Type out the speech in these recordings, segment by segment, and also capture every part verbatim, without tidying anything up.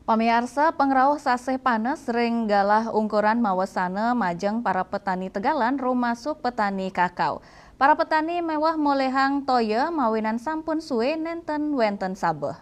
Pamiarsa, pangrauh sasih panas ring galah ungkuran mawasana majeng para petani tegalan, rumasuk petani kakao. Para petani meweh molihang toya mawinan sampun suwe nenten wenten sabeh.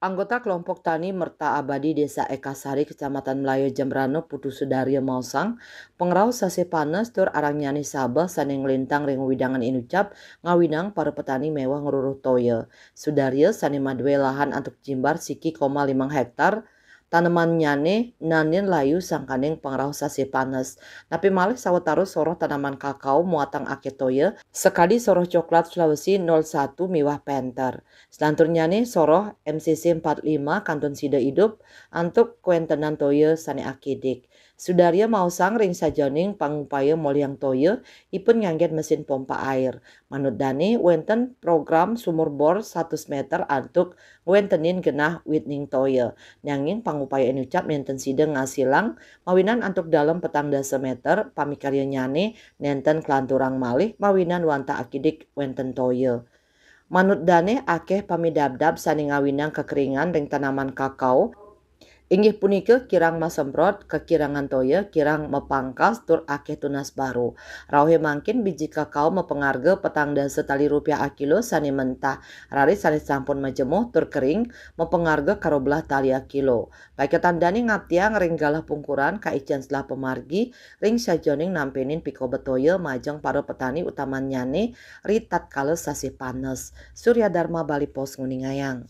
Anggota kelompok tani Merta Abadi Desa Ekasari, Kecamatan Melayu, Jembrana, Putu Sudarya maosang, pangrauh sasih panas tur arangnyane sabeh sane nglintang ring wewidangan inucap ngawinang para petani meweh ngruruh toya. Sudarya sane madue lahan antuk jimbar siki koma limang hektar, tanemannyane nanin layu sangkaning pangrauh sasih panas. Napi malih sawatara soroh tanaman kakao muatang akeh toya, sakadi soroh coklat Sulawesi nol satu miwah Panther. Selanturnyane soroh M C C empat lima kantun sida idup antuk kwentenan toya sane akidik. Sudarya maosang ring sajeroning pangupaya molihang toya, ipun nganggen mesin pompa air. Manut dane, wenten program sumur bor satus meter antuk ngwentenin genah witning toya. Nanging pangupaya inucap nenten sida ngasilang mawinan antuk dalem petang dasa meter, pamikaryannyane nenten klanturang malih mawinan wantah akidik wenten toya. Manut dane, akeh pamidabdab sane ngawinang kakeringan ring tanaman kakao, inggih punika kirang masemprot, kakirangan toya, kirang mapangkas, tur akeh tunas baru. Rauhe mangkin biji kakao mapangarga petang dasa tali rupiah akilo sane mentah, raris sane sampun majemuh tur kering mapangarga karobelah tali akilo. Paiketan dane ngaptiang ring galah pungkuran kaican selah pamargi ring sajeroning nampenin pikoba toya majeng para petani utamannyane ri tatkala sasih panas. Surya Dharma, Bali Post, nguningayang.